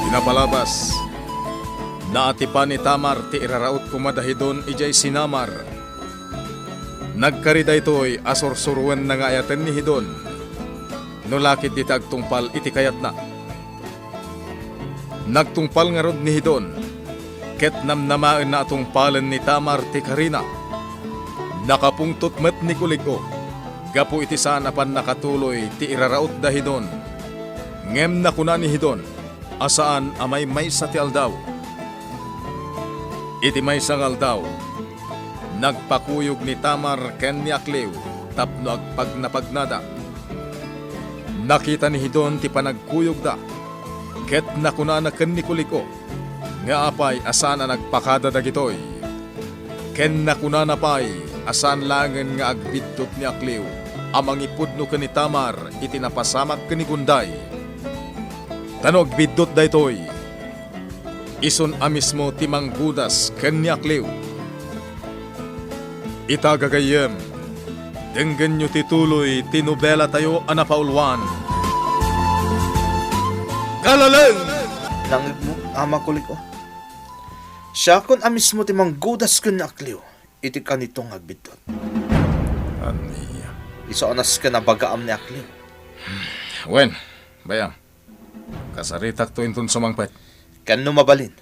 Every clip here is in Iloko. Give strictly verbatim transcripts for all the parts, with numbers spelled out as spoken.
Napalabas, naatipan ni Tamar ti iraraut koma da Hidon idiay sinamar. Nagkari daytoy a sursuroenna nga ayaten ni Hidon, no la ket dita agtungpal iti kayatna. Nagtungpal ngarud ni Hidon, ket namnamaenna a tungpalen ni Tamar ti karina. Nakapungtot met ni Kulig-o gapu iti saan a pannakatuloy ti iraraut da Hidon. Ngem nakuna ni Hidon a saan a maymaysa ti aldaw. Iti maysa nga aldaw, nagpakuyog ni Tamar ken ni Akliw tapno agpagnapagnada. Nakita ni Hidon ti panagkuyogda, ket nakunana ken ni Kulig-o nga apay a saan a nagpakada dagitoy. Ken nakunana pay a saan laengen nga agbiddut ni Akliw a mangipudno ken ni Tamar iti napasamak ken ni Gunday. Ta no agbiddut daytoy, isun a mismo ti manggudas ken ni Akliw. Ita, gagayyem, denggenyo ti tuloy ti nobelatayo a napauluan. Kalaleng! Nangngegmo, Ama Kulig-o. Siakon a mismo ti manggudas ken ni Akliw iti kanito nga agbiddut. Ania? Isu a nasken a bagaam ni Akliw. Wen, bayam. Kasaritakto inton sumangpet. Ken no mabalin,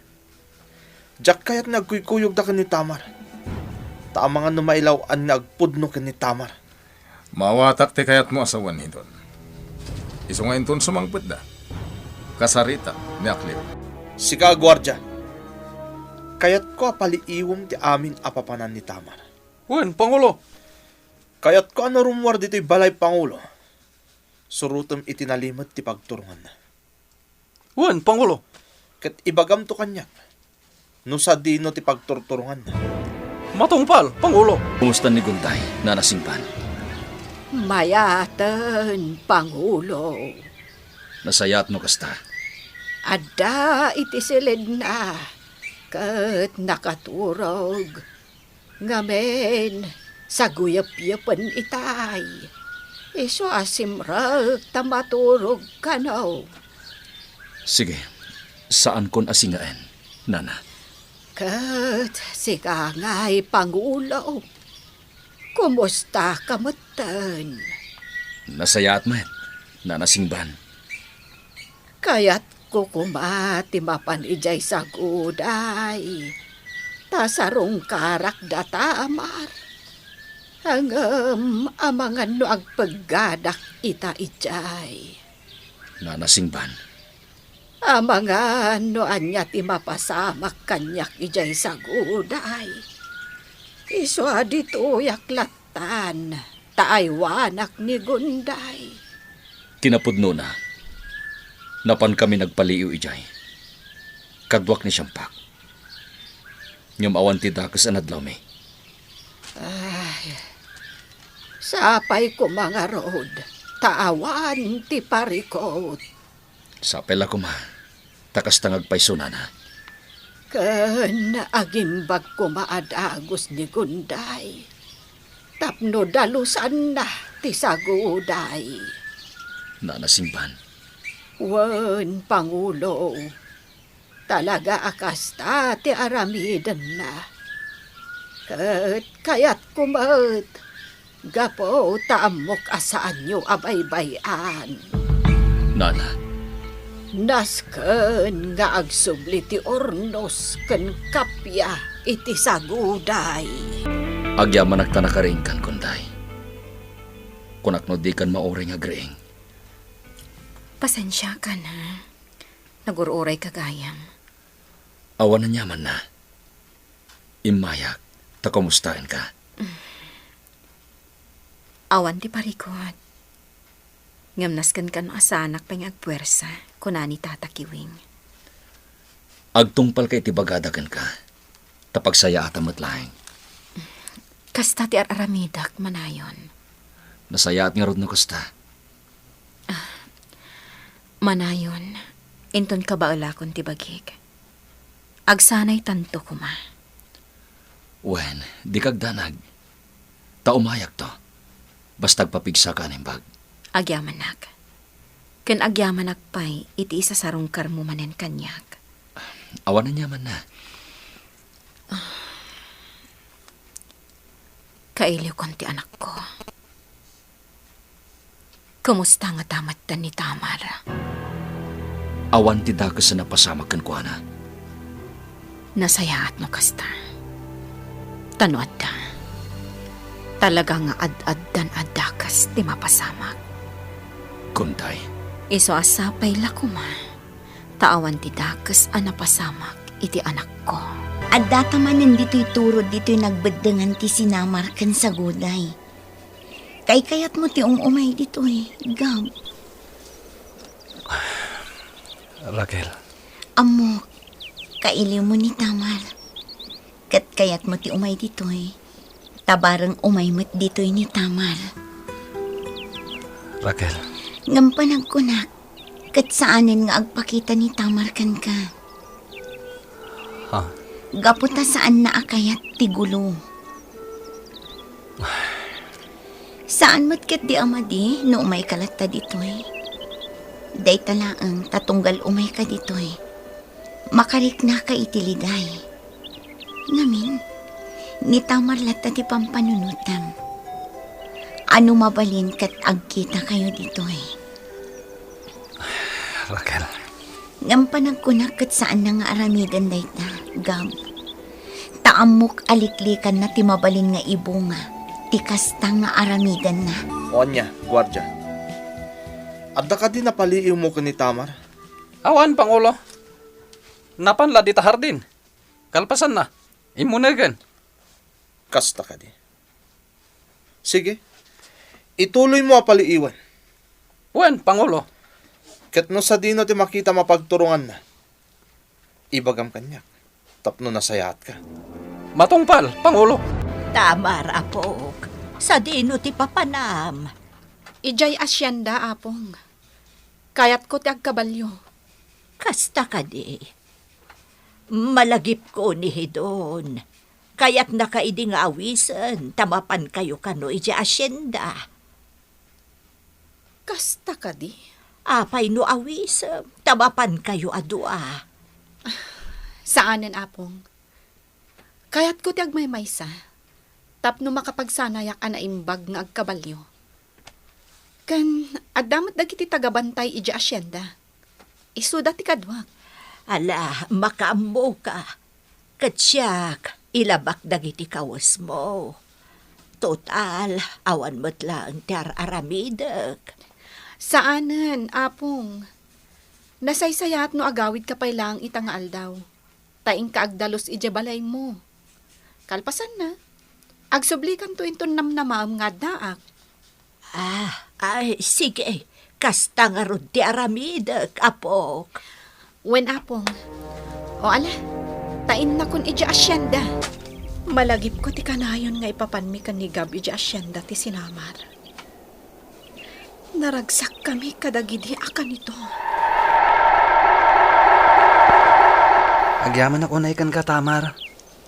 diak kayat nga agkuykuyogda ken ni Tamar. Ta amangan no mailaw-an nga agpudno ken ni Tamar. Maawatak ti kayatmo a sawen, Hidon. Isu nga inton sumangpetda, kasaritak ni Akliw. Sika a guardia, kayatko a paliiwem ti amin a papanan ni Tamar. Wen, Pangulo. Kayatko a no rummuar ditoy balay, Pangulo, surotem iti nalimed ti pagturonganna. Wen, Pangulo. Ket ibagamto kaniak no sadino ti pagturturonganna. Matungpal, Pangulo. Kumusta ni Gunday, Nana Singban? Mayaten, Pangulo. Nasayaat no kasta. Adda iti siledna ket nakaturog. Ngamin, saguyepyepen itay. Isu a simrek ta maturog kano. Sige, saankon a singaen, Nana. Ket sika ngay, Pangulo, kumusta ka metten? Nasayaat met, Nana Singban. Kayatko koma ti mapan idiay saguday, ta sarungkarak da Tamar. Ngem amangan no agpeggadak ita idiay. Nana Singban. Amangan no ania ti mapasamak kaniak idiay saguday. Isu a ditoyak lat- tan, ta aywanak ni Gunday. Kinapudnona, napankami nagpaliiw idiay. Kaduak ni Siampak. Ngem awan ti dakes a nadlawmi. Ay, sapay koma ngarud, ta awan ti parikut. Sapay la koma, ta kasta nga agpayso, Nana. Ken agimbag koma a dagus ni Gunday tapno dalusanna ti saguday. Nana Singban. Wen, Pangulo, talaga a kasta ti aramidenna. Ket kayatko met gapu ta ammok a saanyo a baybay-an. Nana. Nasken nga agsubli ti urnos ken kappia iti saguday. Agyamanak ta nakariingkan, Gunday. Kunak no dikan mauray nga agriing. Pasensiakan, ha? Nagur-urayka gayam. Awan aniamanna. Immayak, ta kumustaenka. Awan ti parikut. Ngem nasken kano a saanak pay nga agpuersa, kuna ni Tata Kiwing. Agtungpalka iti bagada kenka, ta pagsayaatam met laeng. Kasta ti ar-aramidek, manayon. Nasayaat ngarud no kasta. Ah, manayon, inton kabaelakon ti bagik. Agsanaytanto koma. Wen, dika agdanag. Ta umayakto. Basta agpapigsaka a naimbag. Agyamanak. Ken agyamanak pay iti isasarungkarmo manen kaniak. Awan aniamanna. Kailiwkon ti anakko. Kumusta ngata metten ni Tamar? Awan ti dakes a napasamak kenkuana. Nasayaat no kasta. Ta no adda, talaga nga ad-addan a dakes ti mapasamak. Kuntay. Isu a sapay la koma, ta awan ti dakes a napasamak iti anakko. Addata manen ditoy turod ditoy nagbeddengan ti sinamar ken saguday. Kaykayatmo ti um-umay ditoy, Gab. Raquel. Ammok, kailiwmo ni Tamar. Ket kayatmo ti umay ditoy. Ta bareng umay met ditoy ni Tamar. Raquel. Ngem panagkunak, ket saanen nga agpakita ni Tamar kenka. Ha? Gapu ta saanna a kayat ti gulo. Saan met ketdi a madi no umayka latta ditoy. Dayta laeng ta tunggal umayka ditoy, makariknaka iti ligay. Ngamin, ni Tamar latta ti pampanunotem. A no mabalin ket agkitakayo ditoy. Raquel. Ngem panagkunak ket saanna nga aramiden dayta, Gab. Ta ammok a liklikanna ti mabalin nga ibunga ti kasta nga aramidenna. O ania, guardia? Adda kadi napaliiwmo ken ni Tamar? Awan, Pangulo. Napan la dita hardin. Kalpasanna, immunegen. Kasta kadi. Sige, ituloymo a paliiwen. Wen, Pangulo. Ket no sadino ti makitam a pagturonganna, ibagam kaniak tapno nasayaatka. Matungpal, Pangulo. Tamar, apok. Sadino ti papanam? Idiay asienda, Apong. Kayatko ti agkabalio. Kasta kadi. Malagipko ni Hidon. Kayatnaka idi nga awisen ta mapankayo kano idiay asienda. Kasta kadi? Apay no awisem ta mapankayo a dua? Saanen, Apong. Kayatko ti agmaymaysa tapno makapagsanayak a naimbag nga agkabalio. Ken adda met dagiti tagabantay idiay asienda. Isuda ti kaduak. Ala, makaammoka. Ket siak, ilabak dagiti kawesmo. Total, awan met laeng ti ar-aramidek. Saanen, Apong. Nasaysayaat no agawidka pay laeng ita nga aldaw. Ta inka agdalus idiay balaymo. Kalpasanna, agsublikanto inton namnamaem nga addaak. Ah, ay, sige. Kasta ngarud ti aramidek, apok. Wen, Apong. O ala, ta innakon idiay asienda. Malagipko ti kanayon nga ipapanmi ken ni Gab idiay asienda ti sinamar. Naragsakkami kadagidi a kanito. Agyamanak unay kenka, Tamar.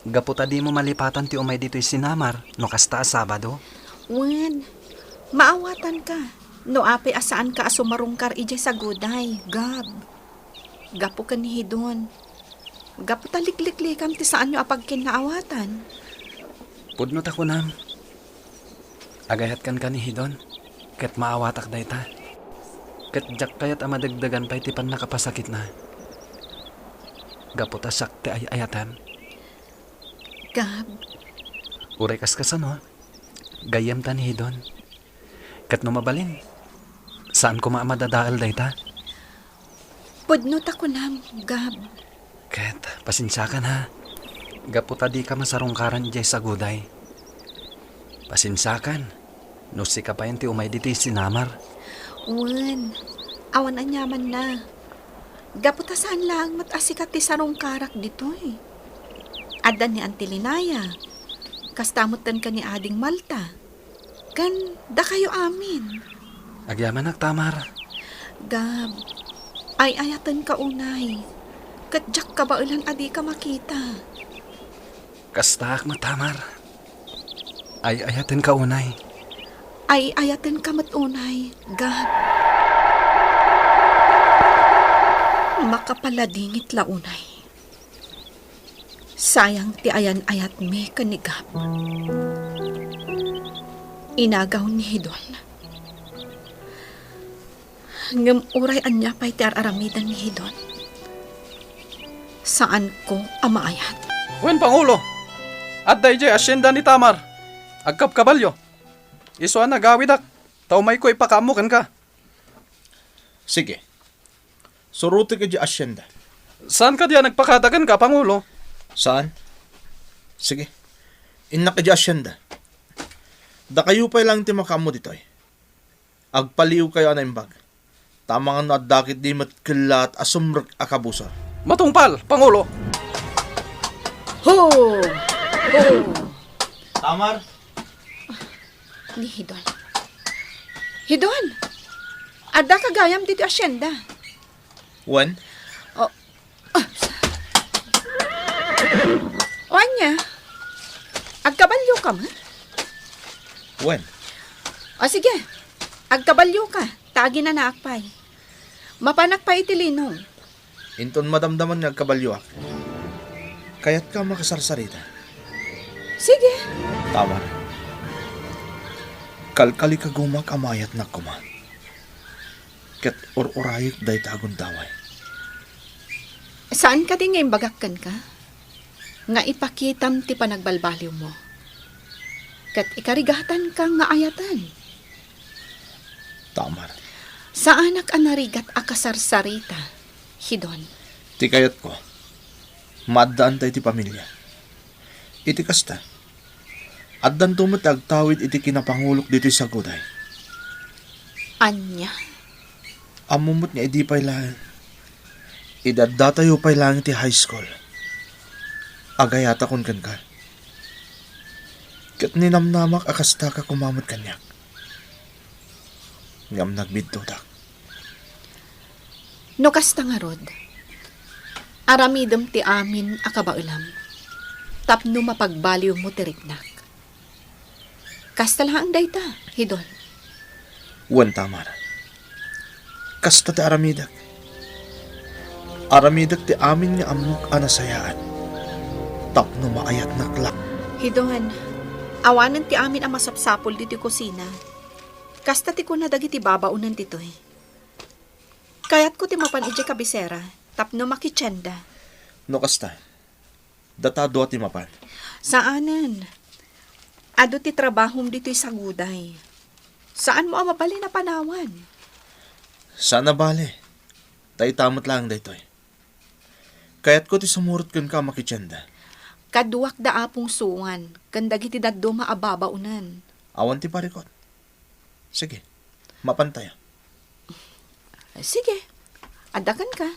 Gapu ta dimo malipatan ti umay ditoy sinamar no kasta a Sabado. Wen, maawatanka no apay a saanka a sumarungkar idiay saguday, Gab. Gapu ken ni Hidon. Gapu ta likliklikam ti saanyo a pagkinnaawatan. Pudno ta kunam. Agayat kenka ni Hidon, ket maawatak dayta. Ket diak kayat a madegdegan pay ti pannakapasakitna. Gapu ta siak ti ay-ayatem. Gab. Uray kaskasano, gayyemta ni Hidon. Ket no mabalin, saan koma a madadael dayta. Pudno ta kunam, Gab. Ket, pasensiakan, ha. Gapu ta dika masarungkaran idiay saguday. Pasensiakan, no sika payen ti umay ditoy sinamar. Wen, awan aniamanna. Gapu ta saan laeng met a sika ti sarungkarak ditoy. Adda ni Auntie Linaya. Kasta metten ken ni Ading Malta. Ken dakayo amin. Agyamanak, Tamar. Gab, ay-ayatenka unay. Ket diak kabaelan a dika makita. Kastaak met, Tamar. Ay-ayatenka unay. Ay-ayatenka met unay, Gab. Makapaladingit la unay. Sayang ti ayan-ayatmi ken ni Gab. Inagaw ni Hidon. Ngem uray ania pay ti ar-aramiden ni Hidon, saanko a maayat. Wen, Pangulo, adda idiay asienda ni Tamar. Agkabkabalio. Isu a nagawidak, ta umayko ipakaammo kenka. Sige. Surotek idiay asienda. Saan kadi a nagpakada kenka, Pangulo? Saan? Sige. Innak idiay asienda. Dakayo pay laeng ti makaammo ditoy. Agpaliwkayo a naimbag. Ta amangan no adda ketdi met kellaat a sumrek a kabusor. Matungpal, Pangulo! Ho! Ho! Tamar! Ni Hidon. Hidon! Addaka gayam ditoy asienda. Wen? O, ah, o ania? Agkabalioka met? Wen? O sige, agkabalioka, ta aginanaak pay. Mapanak pay iti lino. Inton madamdamam nga agkabalioak, kayatka a makasarsarita? Sige. Tamar, kalkalikagumak a maayatnak koma. Ket ur-urayek dayta a gundaway. Saan kadi nga imbagak kenka nga ipakitam ti panagbalbaliwmo? Ket ikarigatanka nga ayaten. Tamar. Saanak a narigat a kasarsarita, Hidon. Ti kayatko, maaddaanta iti pamilia. Iti kasta, addanto met ti agtawid iti kinapangulok ditoy saguday. Ania? Ammom met nga idi pay laeng, idi addatayo pay laeng iti high school, agayatakon kenka. Ket ninamnamak a kastaka koma met kaniak. Ngem nagbidtodak. No kasta ngarud, aramidem ti amin a kabaelam tapno mapagbaliwmo ti riknak. Kasta laeng dayta, Hidon. Wen, Tamar. Kasta ti aramidek. Aramidek ti amin nga ammok a nasayaat tapno maayatnak la. Hidon, awanen ti amin a masapsapul ditoy kusina. Kasta ti kuna dagiti babaonen ditoy. Kayatko ti mapan idiay kabisera tapno makitienda. No kasta, data dua ti mapan. Saanen. Adu ti trabahom ditoy saguday. Saanmo a mabalin a panawan? Saan a bale. Ta ita met laeng daytoy. Kayatko ti sumurot kenka a makitienda. Kaduak da Apong Suan ken dagiti dadduma a babaonen. Awan ti parikot. Sige, mapantayo. Sige, adda kenka.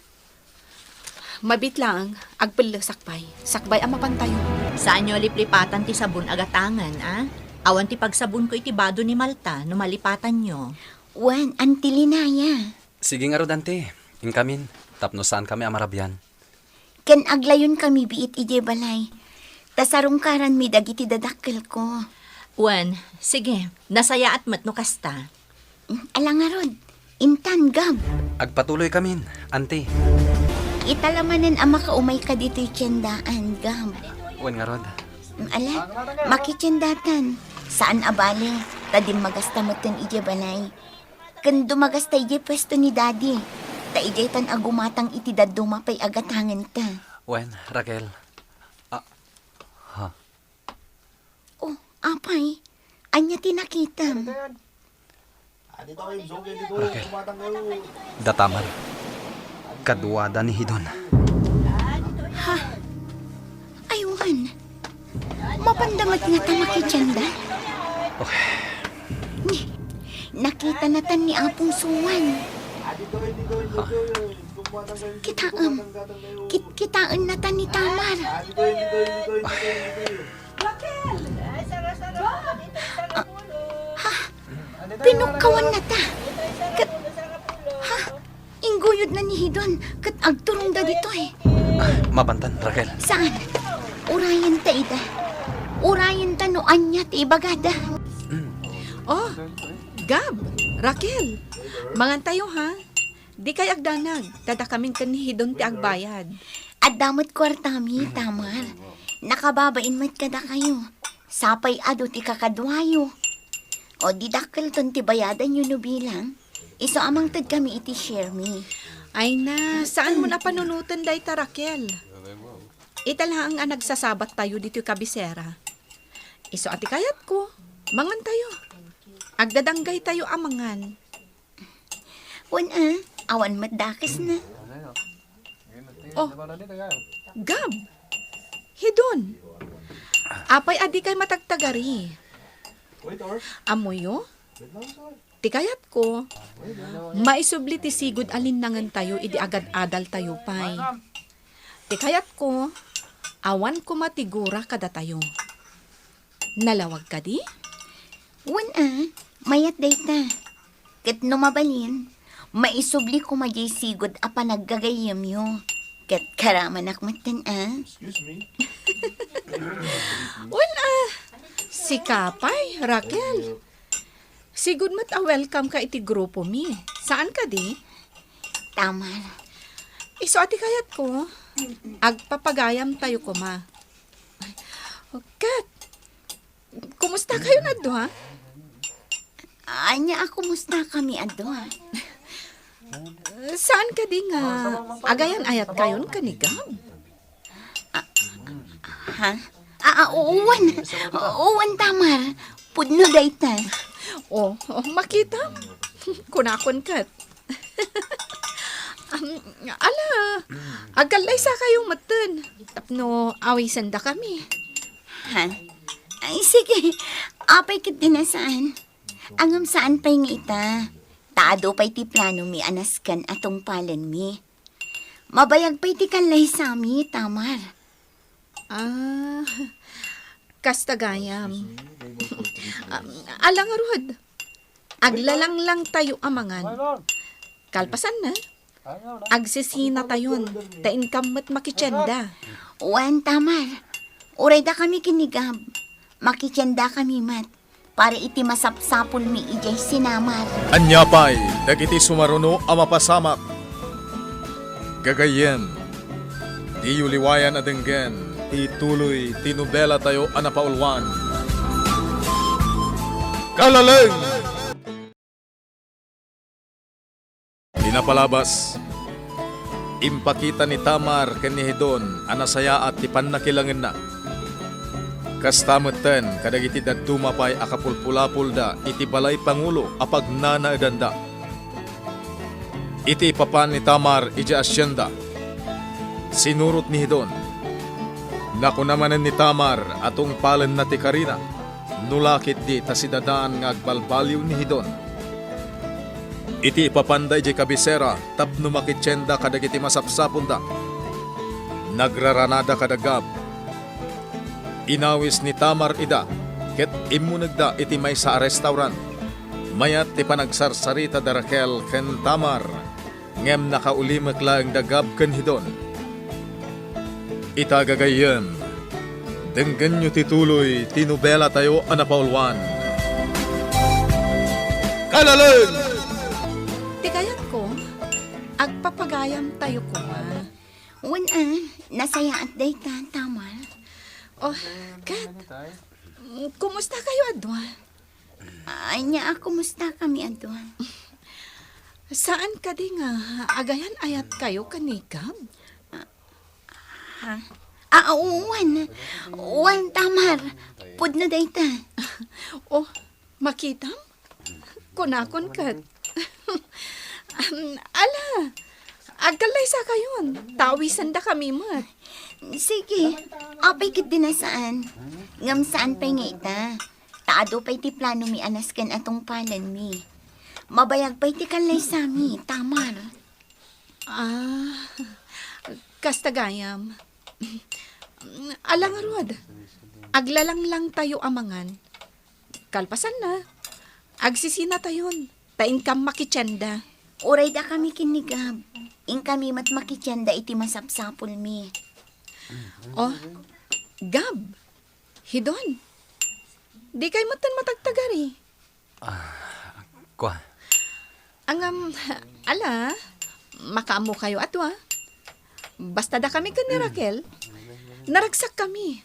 Mabiit laeng, agpellesak pay. Sakbay a mapantayo. Saanyo a liplipatan ti sabon a gatangen, a? Awan ti pagsabonko iti bado ni Malta no malipatanyo. Wen, Auntie Linaya. Sige ngarud, Auntie. Inkamin, tapno saankami a marabian. Ken aglayonkami biit idiay balay, ta sarungkaranmi dagiti dadakkelko. Wen, sige, nasayaat met no kasta. Mm, ala ngarud, intan, Gab. Agpatuloykamin, Auntie. Ita la manen a makaumayka ditoy tiendaan, Gab. Wen ngarud. Mm, ala, makitiendatan. Saan a bale, ta dimmagasta metten idiay balay. Ken dumagasta idiay puesto ni Daddy, ta idiaytan a gumatang iti dadduma pay a gatangenta. Wen, Raquel. Ah, ha? Oh, apay, ania ti nakitam? Raquel, da Tamar. Kaduada ni Hidon. Ha? Ay, wen. Mapanda met ngata makitienda? Okay. Ni, nakitanatan ni Apong Suan. Ha? Kitaem. Kit-, kitaennatan ni Tamar. Ah, ha? Pinukkawan nata. Ket, ha? Ingguyod na ni Hidon, ket agturongda ditoy. Ah, mapantan, Raquel. Saan? Urayen ta ida. Urayen ta no ania ti ibagada. Mm. Oh, Gab, Raquel, mangan tayo, ha? Dikay agdanag, ta dakamin ken ni Hidon ti agbayad. Adda met kuartami, Tamar. Nakababain met kadakayo. Sapay adu ti kakaduayo. O, di dakkelton ti bayadanyo no bilang. Isu a mangtedkami iti share mi. Ay na, saan mo napanunoten dayta, Raquel? Ita laeng a nagsasabat tayo ditoy kabisera. Isu a ti kayatko, mangan tayo. Agdadanggay tayo a mangan. Wen a, awan met dakesna. Oh, Gab. Hidon. Apay a dikay matagtagari? Ammoyo? Ti kayatko, maisubli ti sigud a linnangen tayo idi agad-adal tayo pay. Ti kayatko, awan koma ti gura kadatayo. Nalawag kadi? Wen a, mayat dayta. Ket no mabalin, maisubli koma diay sigud a panaggagayyemyo. Ket karamanak metten a. Excuse me? Wen a, sika pay, Raquel. Sigud met a welcome ka iti grupo mi. Saan kadi? Tamar. Isu a ti kayatko, agpapagayam tayo koma. Ket, kumusta kayon a dua? Ania a kumusta kami a dua? Saan kadi nga agayan-ayat kayon ken ni Gab? Ah, ha? Ah, ah, uwan. Uwan, Tamar. Pudno dayta. Oh, oh, makita? Kunakon ket. Am, ala, agkallaysa kayo metten. Tapno awisenda kami. Ha? Ay, sige. Apay ket di na saan. Ngem saan pay nga ita. Ta adu pay ti plano mi a nasken a tungpalen mi. Mabayag pay ti kallaysami, Tamar. Ah, kasta gayam. Am, ala ngarud. Aglalanglang tayo a mangan. Kalpasan na, agsisina tayon, ta inkam met makitienda. Wen, Tamar. Uray dakami ken ni Gab. Makitienda kami met. Para iti masapsapulmi idiay sinamar. Ania pay dagiti sumaruno a mapasamak? Gagayyem, diyo liwayan a denggen ti tuloy ti nobelatayo a napauluan, Kalaleng! Di napalabas, impakita ni Tamar ken ni Hidon a nasayaat ti pannakilangenna. Kasta metten kadagiti dadduma pay a kapulpulapolda iti balay pangulo a pagnanaedanda. Iti ipapan ni Tamar idiay asienda, sinurot ni Hidon. Nakuna manen ni Tamar a tungpalenna ti karina, no la ketdi ta sidadan nga agbalbaliw ni Hidon. Iti ipapanda idiay kabisera tapno makitienda kadagiti masapsapulda, nagraranada kada Gab. Inawis ni Tamar ida ket immunegda iti maysa a restaurant. Mayat ti panagsarsarita da Raquel ken Tamar, ngem nakaulimek laeng da Gab ken Hidon. Ita gagayyem, denggenyo ti tuloy ti nobelatayo a napauluan, Kalaleng! Ti kayatko, agpapagayam tayo koma. Wen a, nasayaat dayta, Tamar. Oh, ket, kumusta kayo a dua? Ania a kumusta kami a dua? Saan kadi nga agayan-ayat kayo ken ni Gab? Ha? Ah, wen. Wen, Tamar. Pudno dayta. Oh, makitam? Kunakon ket. Am, ala, agkallaysa kayon. Tawisenda kami met. Sige, apay ket di na saan. Ngem saan pay nga ita. Ta adu pay ti plano mi a nasken a tungpalenmi. Mabayag pay ti kallaysami, Tamar. Ah, kasta gayam. Ala ngarud, aglalanglang tayo a mangan. Kalpasan na, agsisina tayon, ta inkam makitienda. Uray dakami ken ni Gab, inkami met makitienda iti masapsapulmi. Oh, Gab, Hidon, di kay metten matagtagari. Ah, kua. Ngem, ala, Makaammokayo a dua. Basta dakami ken ni Raquel, naragsakkami.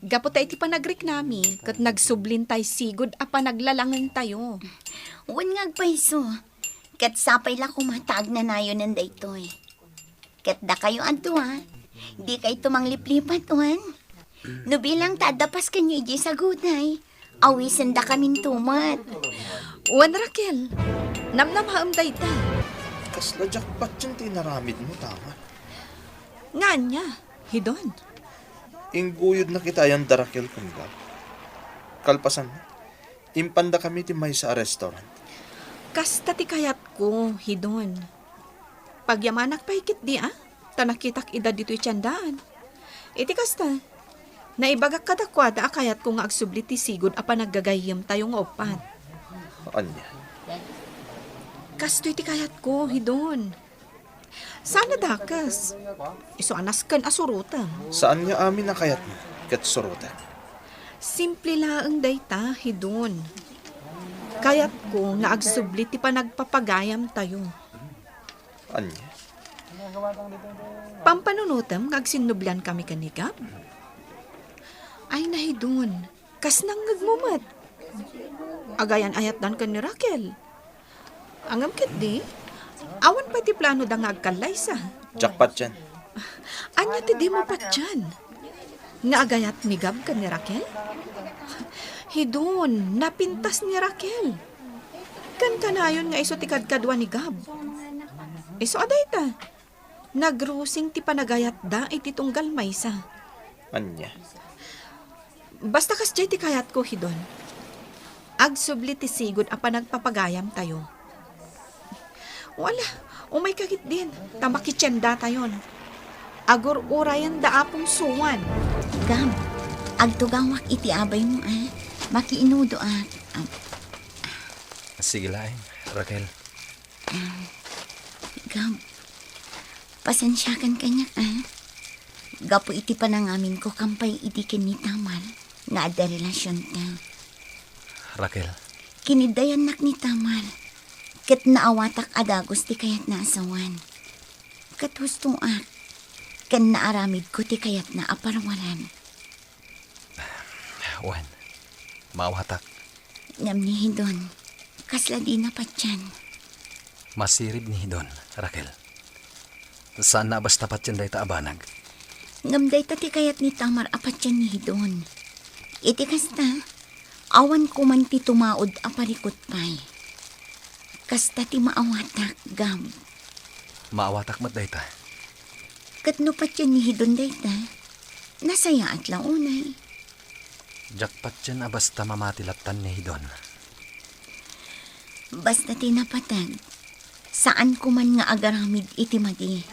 Gapu ta iti panagriknami, ket nagsublin tay sigud a panaglalangentayo. Wen nga agpayso, ket sapay la koma ta agnanayonen daytoy. Ket dakayo a dua, dikayto mangliplipat, wen? No bilang ta adda paskenyo idiay saguday, awisendakaminto met. Wen, Raquel, namnamaem dayta. Kasla jackpot ti inaramidmo, Tamar. Nga ania, Hidon? Ingguyodnak iti ayan da Raquel ken Gab. Kalpasan, impandakami iti maysa a restaurant. Kasta ti kayatko, Hidon. Pagyamanak pay ketdi a, ta nakitak ida ditoy tiendaan. Iti kasta, naibagak kadakuada a kayatko nga agsubli ti sigud a panaggagayyemtayo nga uppat. Ania? Kastoy ti kayatko, Hidon. Saan a dakes. Isu a nasken a surotem. Saan nga amin a kayatmo ket surotek? Simple laeng dayta, Hidon. Kayatko nga agsubli ti panagpapagayamtayo. Ania? Pampanunotem nga agsinnubliankami ken ni Gab? Ay, Hidon, kas nangngegmo met. Agayan-ayatdan ken ni Raquel. Ngem ketdi, awan pay ti planoda nga agkallaysa. Diak patien. Ania ti dimo patien? Nga agayat ni Gab ken ni Raquel? Hidon, napintas ni Raquel. Kankanayon nga isu ti kadkadua ni Gab. Isu a dayta, nagrusing ti panagayatda iti tunggal maysa. Ania? Basta kasdiay ti kayatko, Hidon. Agsubli ti sigud a panagpapagayamtayo. Wala, umayka ketdin, ta makitiendatayon. Agur-urayen da Apong Suan. Gab, agtugawak iti abaymo, a. Makiinudoak. Am- Sige laeng, Raquel. Ah, Gab, pasensiakan kaniak, a. Gapu iti panangaminko kampay idi ken ni Tamar nga adda relasionta. Raquel. Kiniddayannak ni Tamar, ket naawatak a dagus ti kayatna a sawan. Ket hustoak, ken naaramidko ti kayatna a parwaran. Wen, maawatak. Ngem ni Hidon, kasla dina patien. Masirib ni Hidon, Raquel. Saanna a basta patien dayta a banag. Ngem dayta ti kayat ni Tamar a patien ni Hidon. Iti kasta, awan koman ti tumaud a parikut pay. Kasta ti maawatak, Gab. Maawatak met dayta. Ket no patien ni Hidon dayta, nasayaat la unay. Diak patien a basta mamati lattan ni Hidon. Basta ti napateg, saan koman nga agaramid iti madi.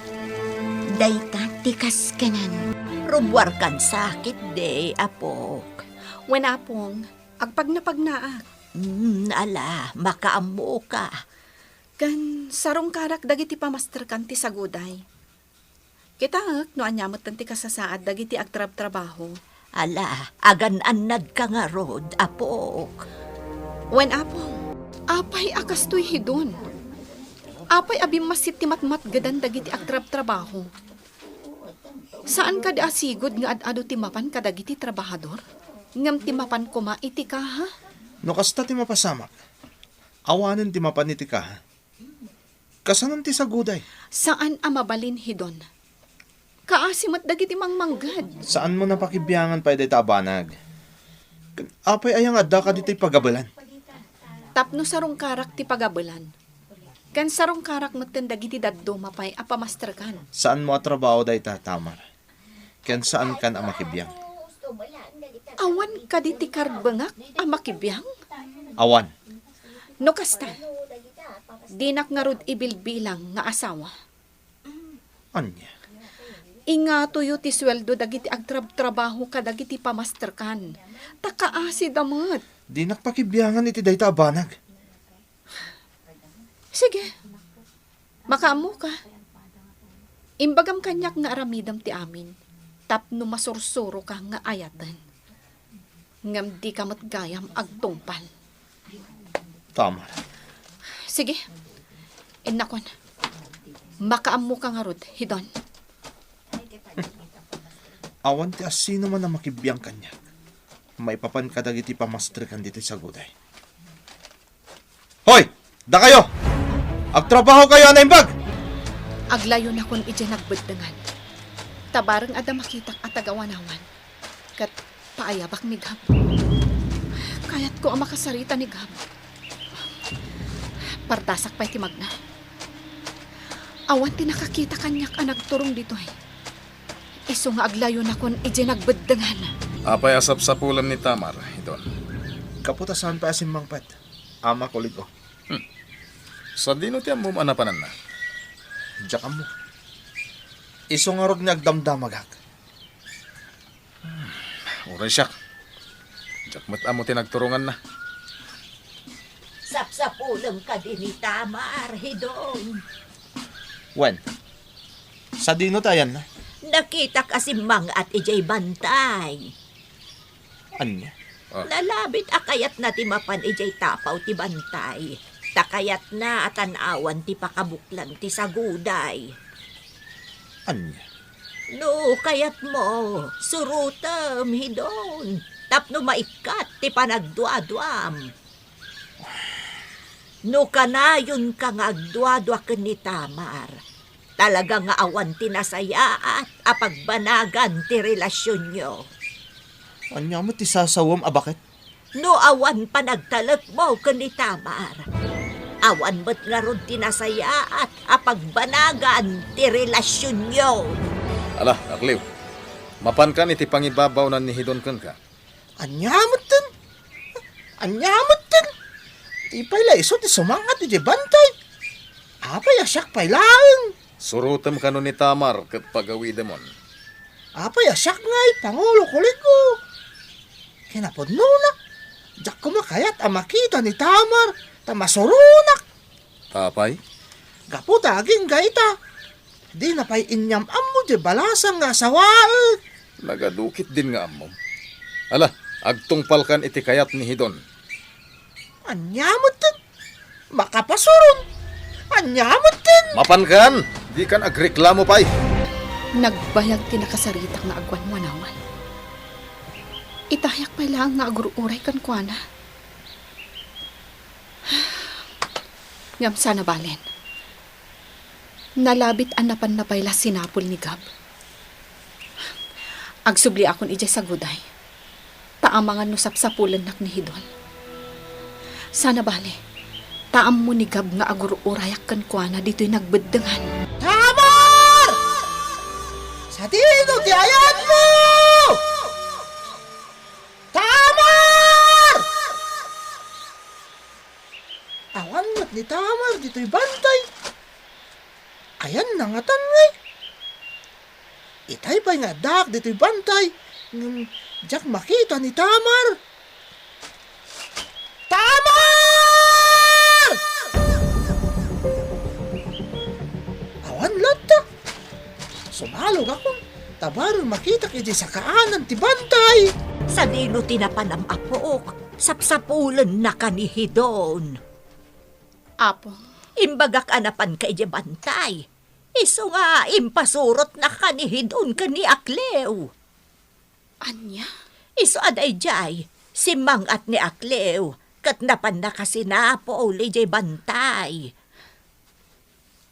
Dayta ti kaskenen. Rubuarkan sakit, de, apok. Wen, Apong, agpagnapagnaak. Mm, ala, makaammoka. Ken sarungkarak dagiti pamasterkan ti saguday. Kitaek no ania metten ti kasasaad dagiti agtrabtrabaho. Ala, agan-annadka ngarud, apok. Wen, Apong, apay a kastoy Hidon? Apay a bimmassit ti matmatgedan dagiti agtrabtrabaho? Saan kadi a sigud nga ad-adu ti mapan kadagiti trabahador, ngem ti mapan koma iti kaha? No kasta ti mapasamak, awanen ti mapan iti kaha. Kasanon ti saguday? Saan a mabalin, Hidon. Kaasi met dagiti mangmangged. Saanmo a pakibiangan pay dayta a banag. Ken apay aya nga adda kaditoy pagabelan? Tapno sarungkarak ti pagabelan. Ken sarungkarak metten dagiti dadduma pay a pamasterkan. Saanmo a trabaho dayta, Tamar. Ken saankan a makibiang. Awan kadi ti karbengak a makibiang? Awan. No kasta, dinak ngarud ibilbilang nga asawa. Ania? Ingatoyo ti sueldo dagiti agtrabtrabaho kadagiti pamasterkan. Ta kaasida met. Dinak pakibiangan iti dayta a banag. Sige. Makaammoka. Imbagam kaniak nga aramidem ti amin tapno masursuroka nga ayaten. Ngem dika met gayam agtungpal. Tamar. Sige. Innakon. Makaammoka ngarud, Hidon. Awan ti asinoman a makibiang kaniak maipapan kadagiti pamastrekan ditoy saguday. Hoy! Dakayo! Agtrabahokayo a naimbag! Aglayonakon idiay nagbeddengan. Ta bareng adda makitak a taga-Wanawan, ket paayabak ni Gab. Kayatko a makasarita ni Gab. Partasak pay ti magna. Awan ti nakakita kaniak a nagturong ditoy. Isu nga aglayonakon idiay nagbeddengan. Apay a sapsapulem ni Tamar, Hidon? Gapu ta saan pay a simmangpet, Ama Kulig-o. Hmm. Sadino ti ammom a napananna? Diak ammo. Isu ngarud nga agdamdamagak. Hmm. Uray siak. Diak met ammo ti nagturonganna. Sapsapulem kadi ni Tamar, Hidon? Wen, sadino ti ayanna? Nakitak a simmang-at idiay bantay. Ania? Ah. Nalabit a kayatna ti mapan idiay tapaw ti bantay. Ta kayatna a tan-awan ti pakabuklan ti saguday. Ania? No kayatmo, surotem, Hidon, tapno maikkat ti panagduaduam. No kanayonka nga agduadua ken ni Tamar, talaga nga awan ti nasayaat a pagbanagan ti relasionyo. Ania met ti sasawem a baket? No awan panagtalekmo ken ni Tamar, awan met ngarud ti nasayaat a pagbanagan ti relasionyo. Ala, Akliw, mapankan iti pangibabawnan ni Hidon kenka. Ania metten? Ania metten? Di pay la isu ti sumang-at idiay bantay. Apay a siak pay laeng? Surotem kano ni Tamar ket pagawidemon. Apay a siak ngay, Pangulo Kulig-o? Kinapudnona, diak koma kayat a makita ni Tamar ta masuronak. Apay? Gapu ta agingga ita, dina pay inyam-ammo diay balasang nga asawaek. Nagadu ketdin nga ammom. Ala, agtungpalkan iti kayat ni Hidon. Ania metten? Makapasuron. Ania metten? Mapankan! Dikan agreklamo pay. Nagbayag ti nakasaritak nga agwanwanawan. Itayak pay laeng nga agur-uray kenkuana. Ngem sana balen. Nalabit a napanna pay la sinapul ni Gab. Agsubliakon idiay saguday. Ta amangan no sapsapulennak ni Hidon. Sana bale, ta ammo ni Gab nga agur-urayak kenkuana ditoy nagbeddengan. Tamar! Sadino ti ayanmo? Tamar! Awan met ni Tamar ditoy bantay. Ayanna ngatan ngay? Itay pay nga addaak ditoy bantay, ngem diak makita ni Tamar. Tamar! Awan latta. Sumalogakon, ta bareng makitak idiay sakaanan ti bantay. Sadino ti napanam, apok? Sapsapulennaka ni Hidon. Apo. Imbagak a napanka idiay bantay. Isu nga impasurotnaka ni Hidon ken ni Akleo. Ania? Isu a daydiay, simmang-at ni Akleo, ket napannaka sinapul idiay bantay.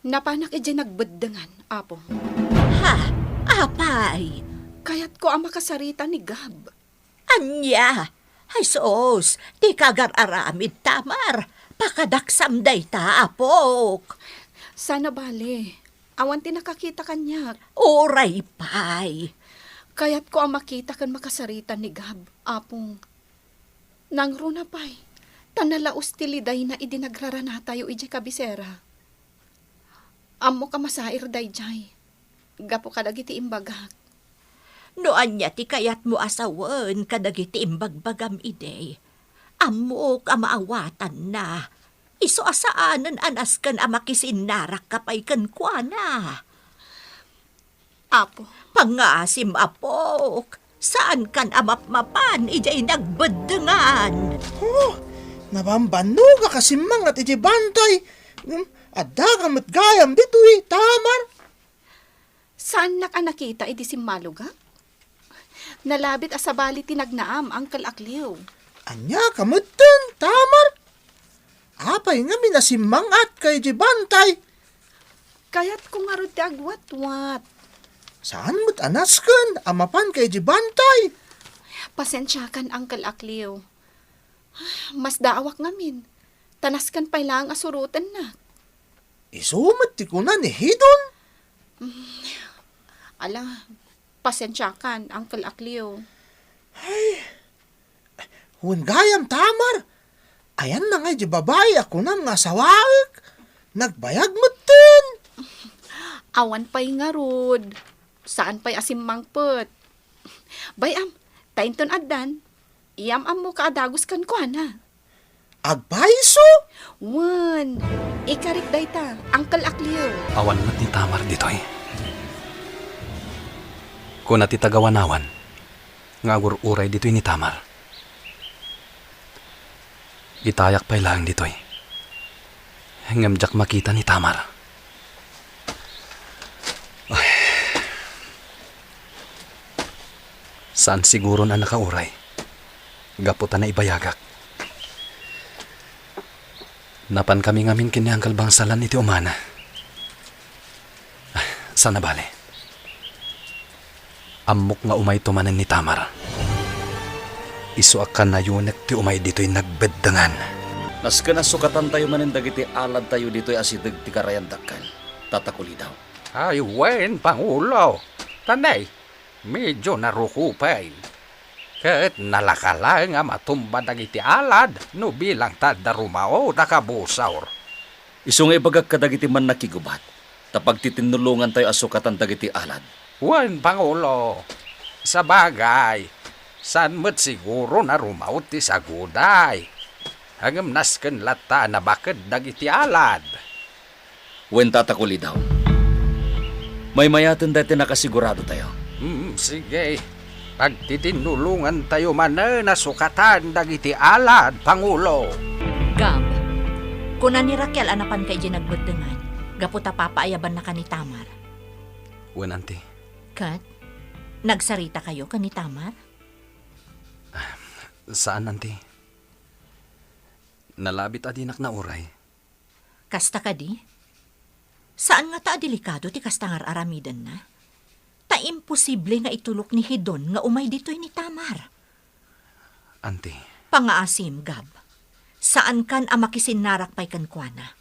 Napanak idiay nagbeddengan, Apo. Ha? Apay? Kayatko a makasarita ni Gab. Ania? Ay sus, dika agar-aramid, Tamar. Pakadaksam dayta, apok. Sana bale, awan ti nakakita kaniak. Uray pay. Kayatko a makita ken makasarita ni Gab, Apong. Nangruna pay, ta nalaus ti lidayna idi nagraranatayo idiay kabisera. Ammok a masair daydiay, gapu kadagiti imbagak. No ania ti kayatmo a sawen kadagiti imbagbagam idi, ammok a maawatanna. Isu a saanen a nasken a makisinnarakka pay kenkuana. Apo. Pangngaasim, apok. Saankan a mapmapan idiay nagbeddengan. Oh, nabambannogak a simmang-at idiay bantay. Ngem, Addaka met gayam ditoy, Tamar? Saannak a nakita idi simmalogak? Nalabit a sabali ti nagnaam, Uncle Akliw. Ania ka metten, Tamar? Apay ngamin a simmangatka idi bantay? Kayatko ngarud ti agwatwat. Saan met a nasken a mapanka idi bantay? Pasensiakan, Uncle Akliw. Masdaawak ngamin. Ta nasken pay laeng a surotennak. Isu met ti kuna ni Hidon? Mm, ala, pasensiakan, Uncle Akliw. Ay, wen gayam, Tamar. Ayanna ngay di babai a kunam nga asawaek? Nagbayag metten. Awan pay ngarud. Saan pay a simmangpet. Bay-am, ta inton addan, iyam-ammoka a dagus kenkuana. Agpayso? Wen, ikarik dayta, Uncle Akliw. Awan met ni Tamar ditoy. Kuna ti tagawanawan nga agur-uray ditoy ni Tamar. Itayak pay laeng ditoy. Ngem diak makita ni Tamar. Ay. Saan siguron a nakauray. Gapu ta naibayagak. Napankami ngamin ken ni Uncle Bangsalan iti umana. Ah, sana bale. Ammok nga umayto manen ni Tamar. Isu a kanayonek ti umay ditoy nagbeddengan. Nasken a sukatantayo manen dagiti aladtayo ditoy asideg ti karayan dakkel, Tata Kulidaw. Ay, wen, Pangulo. Tanay, medio narukopen. Ket nalaka laeng a matumba dagiti alad no bilang ta adda rumaut a kabusor. Isu nga ibagak kadagiti mannakigubat, ta pagtitinnulongantayo a sukatan dagiti alad. Wen, Pangulo. Sabagay, saan met siguron a rumaut ti saguday. Ngem nasken latta a nabaked dagiti alad. Wen, Tata Kulidaw. Maymayaten daytoy nakasiguradotayo. Hmm, sige. Pagtitinnulongantayo manen a sukatan dagiti alad, Pangulo. Gab, kuna ni Raquel a napanka idiay nagbeddengan, gapu ta papaayabannaka ni Tamar. Wen, Auntie. Ket, nagsaritakayo ken ni Tamar? Saan, Auntie. Nalabit a dinak nauray. Kasta kadi? Saan ngata a delikado ti kasta nga ar-aramidenna? Ta imposible nga itulok ni Hidon nga umay ditoy ni Tamar. Auntie. Pangaasim, Gab. Saankan a makisinnarak pay kenkuana.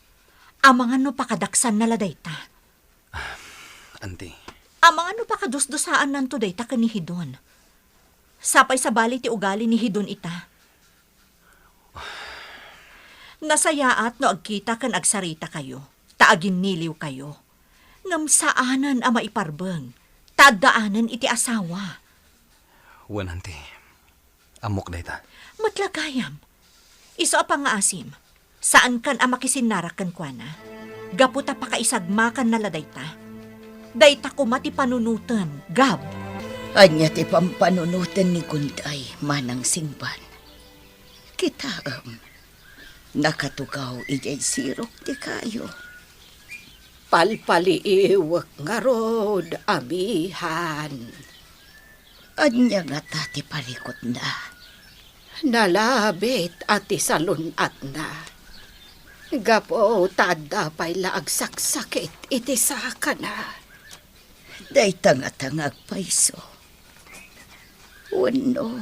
Amangan no pakadaksanna la dayta. Auntie. Amangan no pakadusdusaannanto dayta ken ni Hidon. Sapay sabali ti ugali ni Hidon ita. Nasayaat no agkita ken agsaritakayo, ta aginniliwkayo. Ngem saanen a maiparbeng, ta addaanen iti asawa. Wen, Auntie. Ammok dayta. Met la gayam. Isu a pangaasim, saankan a makisinnarak kenkuana. Gapu ta pakaisagmakanna la dayta. Dayta koma ti panunotem, Gab. Ania ti pampanunoten ni Gunday, Manang Singban? Kitaem, nakatugaw idiay sirok ti kayo. Palpaliiwek ngarud, amihan. Ania ngata ti parikutna? Nalabit a ti salun-atna. Gapu ta adda pay la agsaksakit iti sakana. Dayta ngata nga agpayso. Wenno,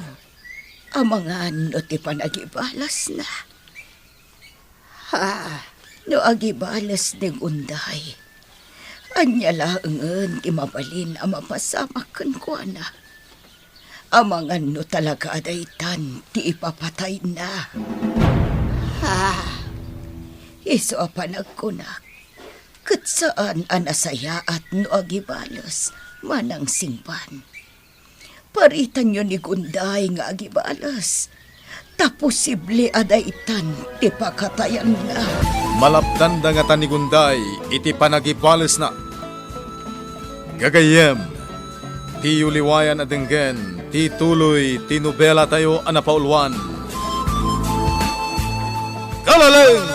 amangan no ti panagibalasna. Ha, no agibales ni Gunday, ania laengen ti mabalin a mapasamak kenkuana? Amangan no talaga a daytan ti ipapatayna. Ha, isu a panagkunak, ket saan a nasayaat no agibales, Manang Singban. Paritanyo ni Gunday nga agibales, ta posible a daytan ti pakatayanna. Malabtanda ngata ni Gunday iti panagibalesna. Gagayyem, diyo liwayan a denggen ti tuloy ti nobelatayo a napauluan, Kalaleng!